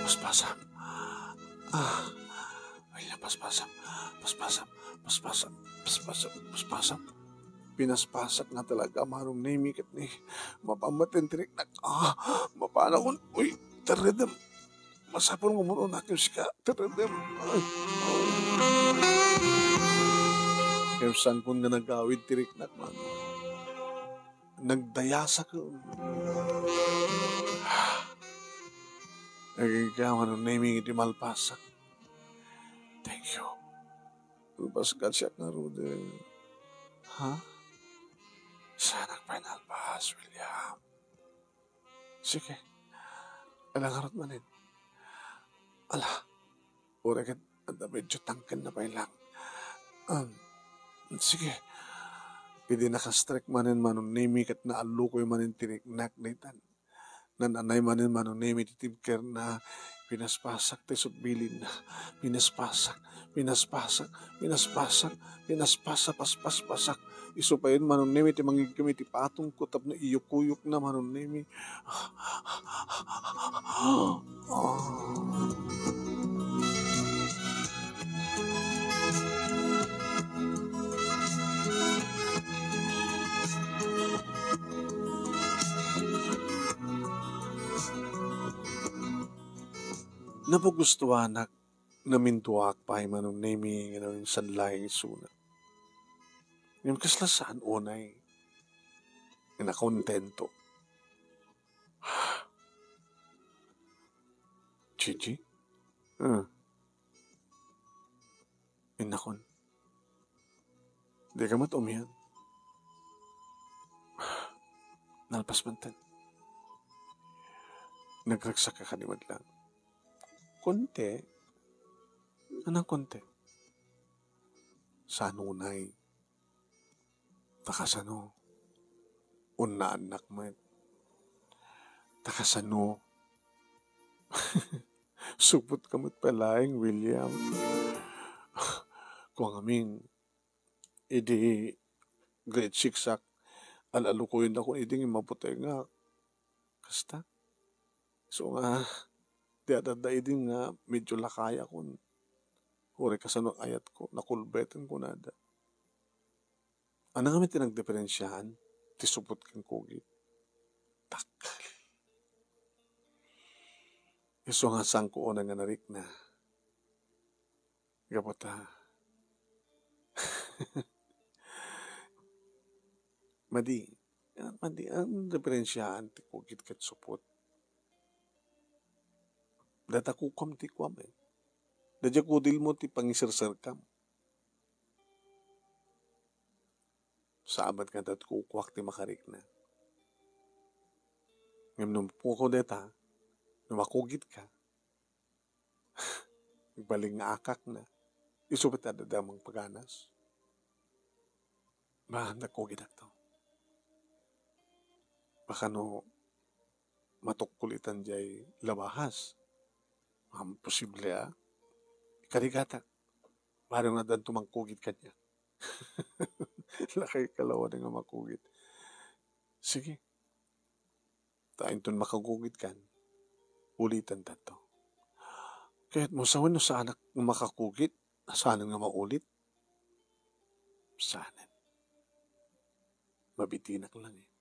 Paspasam. Ah. Ay, paspasam. Paspasam. Paspasam. Paspasam. Paspasam. Pinaspasak nga talaga, Manong Nemi, ket ni, mapan met ti riknak. Ah, mapanakon. Uy, terredem. Masapul nga umunonak ken sika. Terredem. Ay. Ket saankon nga nagawid ti riknak, Manong. Nagdayasak. Agingga, Manong Nemi, iti malpasak. Thank you. Malpas ka siak ngarud. Ha? Saanak pay nalpas, William. Sige. Ala ngarud manen. Ala. Uray ket adda medyo tangken na pay lang. Um, Sige. Idi nakastrek manen Manong Nemi ket naallukoy manen ti riknak daytan. Nananay manen Manong Nemi ti tibkerna, pinaspasak ti sukbilinna. Pinaspasak, pinaspasak, pinaspasak, pinaspasak, paspaspasak. Isu payen Manong Nemi ti mangigkem iti patongko tapno iyukuyokna Manong Nemi. Napagustuanak, namintuak pay Manong Nemi nga naminsan laeng isuna. Ngem kasla saan unay nga nakontento. Gigi? Ah. Innakon. Di ka met umiyak. Nalpas man ten. Nagragsak ka kadi met lang. Konti. Anang konti? Saan unay? Ta kasano? Unnaannak met. Ta kasano? Supot ka met pay laeng, William. Kua ngamin, idi grade six ak, al-alukoyennakon idi nga mabutengak. Kasta. So nga, di adda idi nga medyo lakayakon. Uray kasano ayatko, nakulbeten kunada. Ania ngamin ti nagdiferensiaan ti supot ken kugit? Dakkel. Isu nga saanko unay nga narikna. Gapu ta. Madi, madi, ania diferensiaan ti kugit ket supot? Dayta kukuam ti kuam, eh. Dayta kudilmo ti pangiserserkam. Saan met nga dayta kukuak ti makarikna. Ngem no mapukaw dayta, no makugit ka, agbalin nga akak na. Isu met adda mangpaganas. Ba, nagkugidak to. Baka no matukkulitan jay labahas. Imposible, ah. Ikarigatak. Baro nga addan to mangkugit kaniak. Lakay kalawan nga makugit. Sige. Ta inton makagugit kan, ulitan tanto. Kayatmo sawen no saanak nga makakugit, saanen nga maulit? Saanen. Mabitinak lang eh.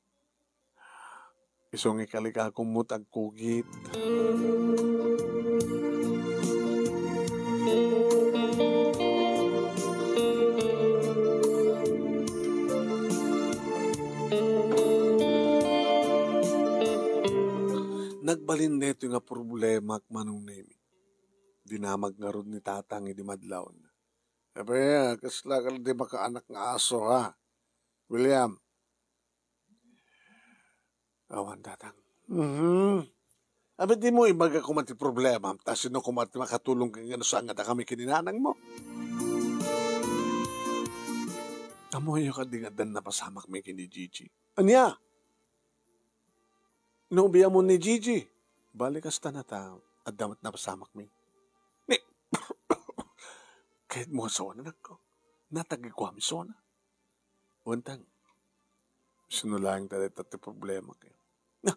Isu nga ikaligakom met agkugit. Nagbalin daytoy nga problemak, Manong Nemi. Dinamag ngarud ni Tatang idi madlawna. Abe, kasla ka di makaanak nga aso, ha? William. Awan, Tatang. Mhm. Abe, dimo ibaga koma ti problema, ta sino koma ti makatulong ken no saan nga adda kami ken ni nanangmo? Ammoyo kadi nga addan napasamakmi ken ni Gigi. Ania? Nobiamo ni Gigi. Bale, kasta na ta, adda met napasamakmi. Ni, kayatmo nga sawen, anakko. Natagikuam isuna. Untang, sino laeng ta dayta ti problema ket? Na,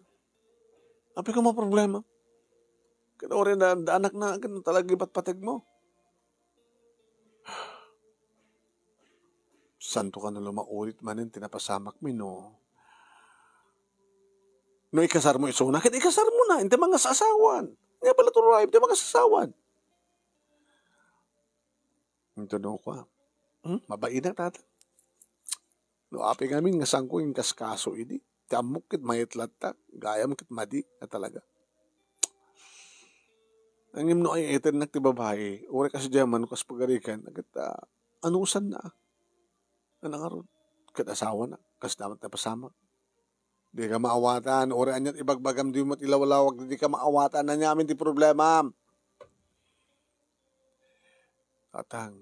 apay koma problema? Ket uray na, adda anak na, ket talaga ipatpategmo. Santo ka na lumaulit manen ti napasamakmi, no? No ikasarmo isuna, ket ikasarmo na, inti mangas-asawan. Nga pala turay, inti mangas-asawan. Intono ko, ah. Hmm? Mabain na, Tatang. No, apay ngamin nga saanko inkaskaso idi. Ti ammok ket mayat latta, gayam ket madi, nga talaga. Ngem no ay-ayatennak ti babai, uray kas diay manok kas pagarigan, ket, ah, anusanna, ah. Ania ngarud? Ket asawana, kas damat napasamak. Di ka maawatan, uray aniat ibagbagam, di met ilawlawag, di ka maawatan, ania amin ti problemam? Tatang,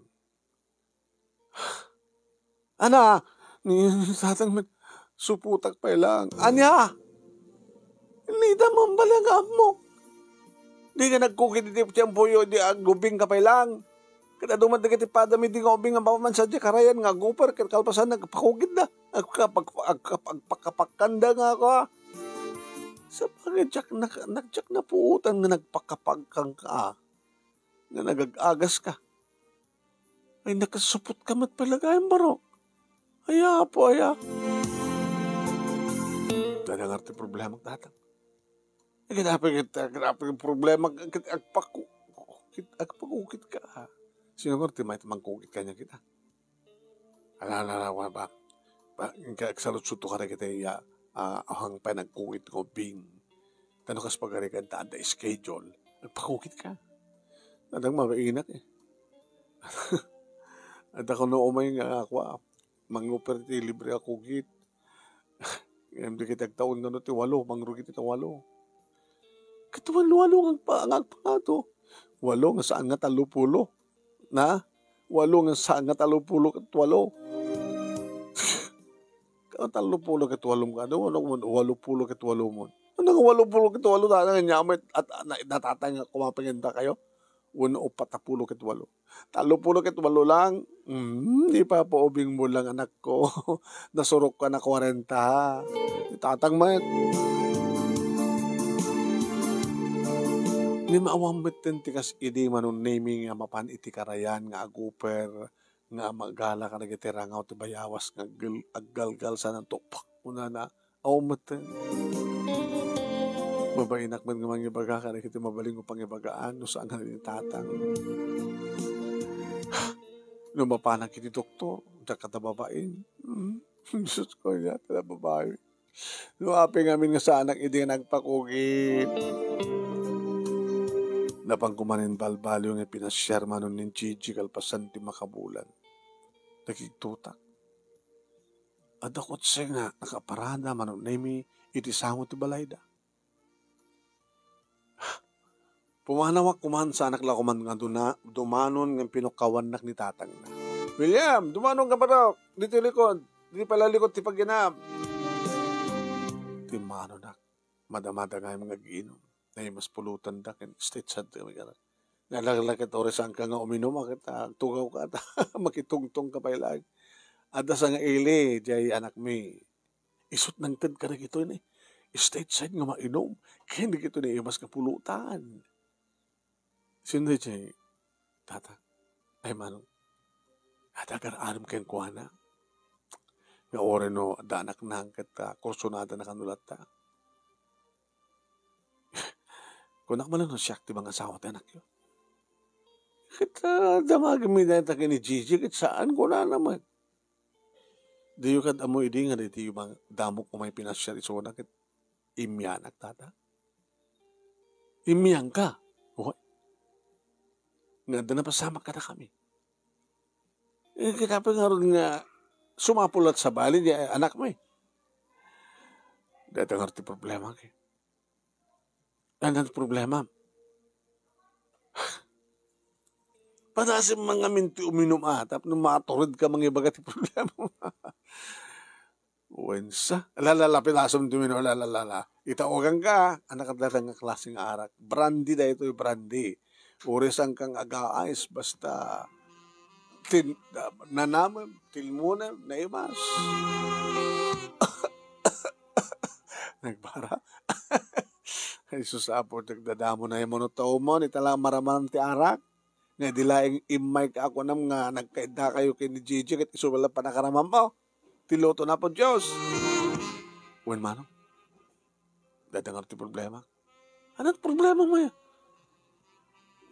Ana, ni, ni tatang met, suputak pay lang. Ania? Nita man bala nga ammok. Di nga nagkukit iti tiempoyo, di agubing ka pay lang. Ket adu met dagiti padami di nga ubing nga mapamansa di karayan nga aguper ket kalpasan nagpakukitda. Agkapag-, agkap-, agpakapakkanda nga ako, a. Sa pangidyak nak-, nagdiak napuotan nga nagpakapagkangka, a. Nga nagag-agas ka. Ay, nakasupot ka met pala gayam, baro. Ay, apo, aya. Dada nga ti problema, tatang. Ay, kinapi kita, kinapi yung problema, kit-, agpaku-, kit-, agpakukit ka. Sino nga ti may mangkukit kanya kita? Ala, ala, ala, wa ba? Ba, inka, agsalutsuto ka na kita, iya, ah, ahang pa nagkukit ko, bing. Tano kas pagarikan ta, ada schedule. Agpakukit ka. Adang mabainak, eh. Adda kuno umay nga, akwa, manguper ti libre a kugit. Ngem di kita agtaon no ti walo, mangrugi ti walo. Ket walo, walo nga agpa-, nga agpangato. Walo nga saan nga tallo pulo. Na? Walo nga saan nga tallo pulo ket walo. Ka tallo pulo ket walo ka. Ano, ano, walo pulo ket walo mo. Ano nga walo pulo ket walo? Tana nga nyamit at, at na-, natatay nga kumapaganda kayo. Wano upat a pulo ket walo. Tallo pulo ket walo lang. Mm, di pa po ubing mo lang, anak ko. Nasurok ka na kwarenta. Tatang met. Ni maawam met ti kas idi Manong Nemi nga mapan iti karayan nga aguper nga magala kadagiti rangaw ti bayawas nga aggal-, aggalgal sana tupok. Kunana, aw met. Mabainak met nga mangibaga kadagiti mabalin nga pangibagaan no saan nga ni tatang. No mapanak iti doktor, diak kada babain. Hmm? Diyos ko, ya, kada babae. No, apay ngamin nga saanak idi nga nagpakugit. Napan ko manen balbaliw nga pinasiar Manong Gigi kalpasan ti makabulan. Nakigtutak. Adda kotse nga nakaparada Manong Nemi iti sango ti balayda. Pumanawak kuman, saanak la kuman nga duna-, dumanon nga pinukkawannak ni tatangna. "William, dumanon ka, barok! Ditoy likod! Ditoy pala likod ti pagyanam!" Timmanonak. Madamada nga nga aginom. Nay mas pulutan da ken state sad kami kara. Nalaglaket ore saan ka nga uminom, ket, ah, tugaw ka, makitungtong ka pay laeng. Adda sa nga ili, jay anak mi. Isut nangted kadagitoy ni state side nga mainom. Ken dagitoy ni imas nga pulutan. Sino jay tata? Ay, manong. Adagar anam kenkuana. Nga ore no, adda anak nang ket, ah, kursunada na kanulatta. Kunak man no siak ti mangasawa ti anakyo. Ket, ah, damagem mi dayta ken ni Gigi, ket saan kunana met. Diyo kad ammo idi nga daytoy mang-, damok umay pinasiar isuna ket immianak, tata? Immiangka? Wa-, nga adda napasamak kadakami. Eh, kita pa ngarud nga sumapul latta sa bali, di, anak mi. Dayta ngarud ti problema, ki. Ania ti problema? Padasem man ngamin ti uminum a, tapno matured ka mangibaga ti problema. Wensa? Lalala, pidasem ti uminum, lalala. Itawagan ka, anak, dayta nga klase nga arak. Brandy daytoy, brandy. Uri saan kang agaayos, basta tin-, nanamem, tilmonem, naimas. Nagbara. Ay, sus, Apo, nagdadamo na yung monotaw mo, ni tala maraman ti arak. Nga di laeng immay ka ako nam nga nagkaidda kayo ken ni Gigi, ket isu la panakaramam mo. Ti luto na po, Dios. Wen, manong. Dadangag ti problema. Anong problema mo ya?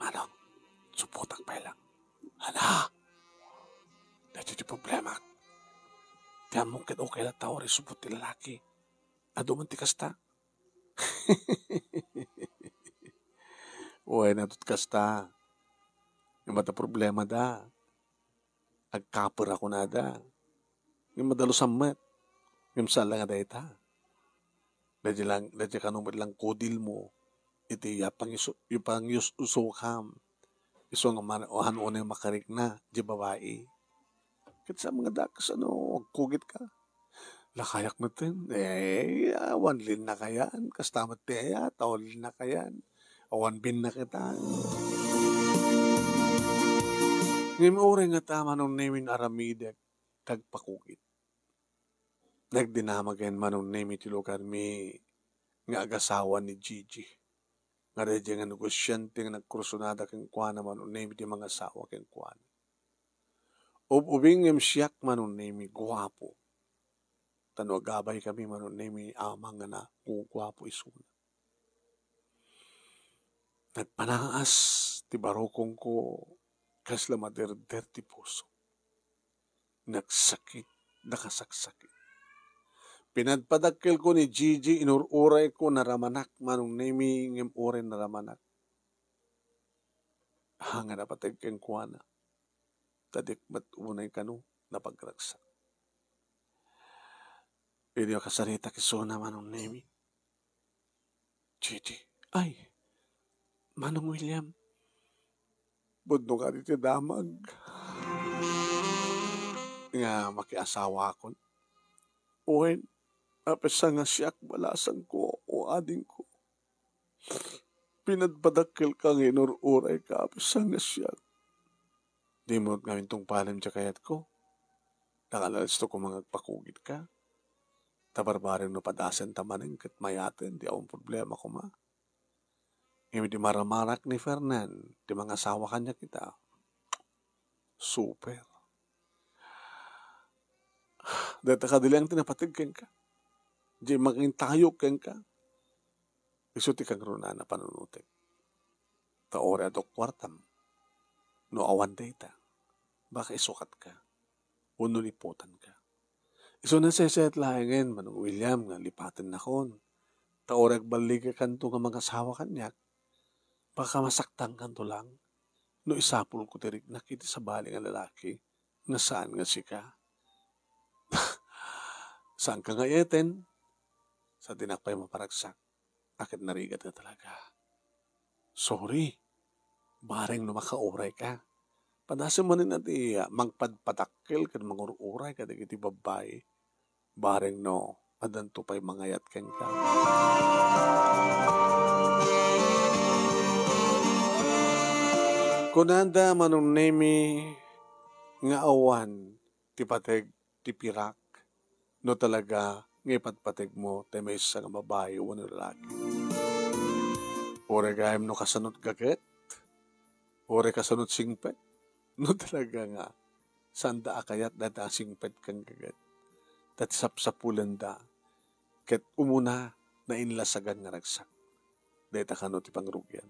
Manong, suputak pay lang. Hala! Dati ti problema. Ti ammok ket okay la tao ri supot ti lalaki. Adu man ti kasta. Uy, natut kasta. Nga mata problema da. Agkaper ako nada. Nga madalusan met. Nga misala nga dayta. Daydi lang, daydi kano met lang kudil mo. Iti ya pangisu-, ya pangyus-usukam. Isu nga man, o han unay makarikna, di babai. Ket sa mga dakas, ano, agkugitka. Lakayak metten, eh, awan linnakayan. Kasta met ti ayat, awan linnakayan. Awan binnakitan. Ngem uray ngata, Manong Nemi, aramidek ti agpakugit. Nagdinamagen, Manong Nemi, ti lugarmi nga agasawa ni Gigi. Nga daydiay nga negosiante nga nagkursunada kenkuana, Manong Nemi, ti mangasawa kenkuana. Ub-ubing ngem siak, Manong Nemi, guapo. Ta no agabaykami, Manong Nemi, amangan a guguapo isuna. Nagpanaas ti barukongko, kasla maderder ti puso. Nagsakit, nakasaksakit. Pinadpadakkelko ni Gigi, inur-urayko, naramanak, Manong Nemi, ngem uray naramanak, haan nga napateg kenkuana. Ta diak met unay kano napagragsak. Idi kasaritak isuna, Manong Nemi, Gigi. Ay, Manong William, pudno kadi ti damag nga makiasawakon. Wen, apesa nga siak balasangko o adingko. Pinadpadakkelka nga inur-urayka, apesa nga siak. Dimo met ngamin tungpalem ti kayatko. Nakalalis to koma nga agpakugitka. Ta barbareng no padasenta manen ket mayaten, di awan problema koma. Ngem idi maramarak ni Fernan ti mangasawa kaniak ita, super. Dayta kadi laeng ti napateg kenka. Di mangintayok kenka. Isu ti kangrunaan a panunotek. Ta uray adu kuartam, no awan dayta, baka isukatka, wenno liputanka. Isu nasaysayat laengen, Manong William, nga lipatennakon. Ta uray agballigakanto nga mangasawa kaniak, baka masaktankanto lang no isapulko ti riknak iti sabali nga lalaki nga saan nga sika. Saanka nga iyeten, sa dinak pay maparagsak. A ket narigat nga talaga. Sorry. Bareng no makaurayka. Padasem manen a ti, ah, mangpadpadakkel ken mangur-uray kadagiti babbai. Bareng no addanto pay mangayat kenka. Kunada, Manong Nemi, nga awan ti pateg ti pirak no talaga nga ipatpategmo ti maysa nga babai wenno lalaki. Uray gayam no kasanot gaget, uray kasanot singpet, no talaga nga saanda a kayat dayta a singpet ken gaget, ta ti sapsapulenda ket umuna nainlasagan nga ragsak. Dayta kano ti pangrugian.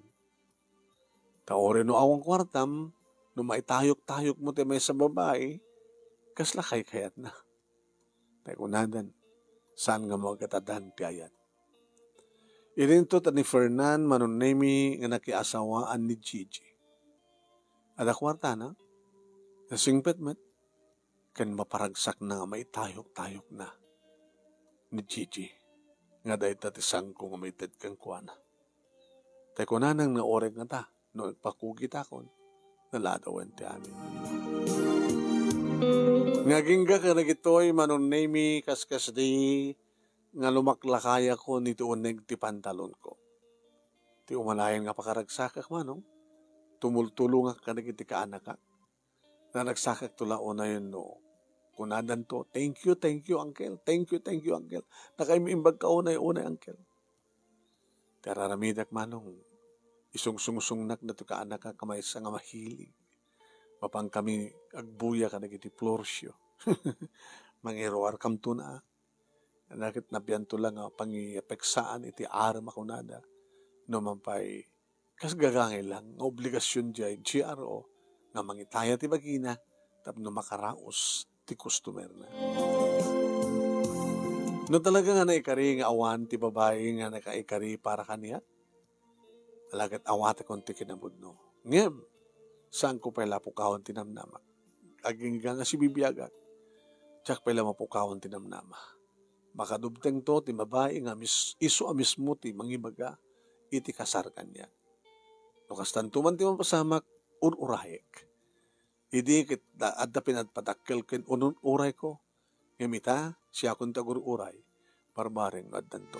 Ta uray no awan kuartam, no maitayok-tayokmo ti maysa babai, kasla kaykayatna. Ta kunadan, saan nga maagatadan ti ayat. Idinto ta ni Fernan, Manong Nemi, nga nakiasawaan ni Gigi. Adda kuartana, nasingpet met, ken maparagsakna nga maitayok-tayokna ni Gigi, nga dayta ti saanko nga maited kenkuana. Ta kunana nga uray ngata, no agpakugitakon, naladawen ti amin. Nga agingga kadagitoy, Manong Nemi, kaskasdi nga lumaklakayakon iti uneg ti pantalonko. Ti umalayen nga pakaragsakak, Manong, tumultulongak kadagiti kaanakak. Naragsakakto la unayen no kunadanto, "Thank you, thank you, uncle. Thank you, thank you, uncle. Nakaim-imbagka unay, unay, uncle." Ti ar-aramidek, Manong, isungsungsungnak datoy kaanakak a maysa nga mahilig. Mapankami agbuya kadagiti florsio. Mangiruarkamto na. Ket nabianto la nga pangipeksaan iti arem a kunada. No man pay, kas gagangay lang nga obligasion diay G R O nga mangitaya ti bagina tapno makaraos ti customer-na. No talaga nga naikari nga awan ti babai nga nakaikari para kaniak, ala ket awatekon ti kinapudno. Ngem, saanko pay la pukawen ti namnamak. Agingga nga sibibiagak, diak pay la mapukawen ti namnama. Makadubtengto ti babai nga mis-, isu a mismo ti mangibaga iti kasar kaniak. No kastanto man ti mapasamak, ur-urayek. Idi ket da-, adda pinadpadakkel ken unun-urayko. Ngem ita, siakon ti agur-uray, barbareng nga addanto.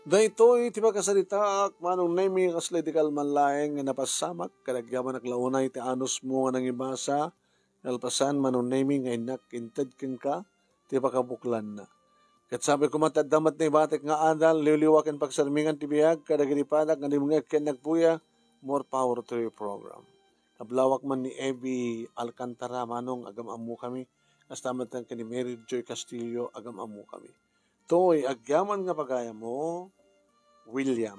Daytoy ti pakasaritaak, Manong Nemy, kasla idi kalman laeng nga napassamak, ket agyamanak la unay ti anusmo nga nangibasa, kalpasan, Manong Nemy, nga innak inted kenka ti pakabuklanna. Ket sapay koma ti adda met naibatik nga adal, liwliwa ken pagsarmingan ti biag kadagiti padak nga dimngeg ken nagpuya, more power to your program. Nablawak man ni Evi Alcantara, Manong, agam-ammokami. Kasta met ken ni Mary Joy Castillo, agam-ammokami. Toy, agyaman nga pagayammo, William.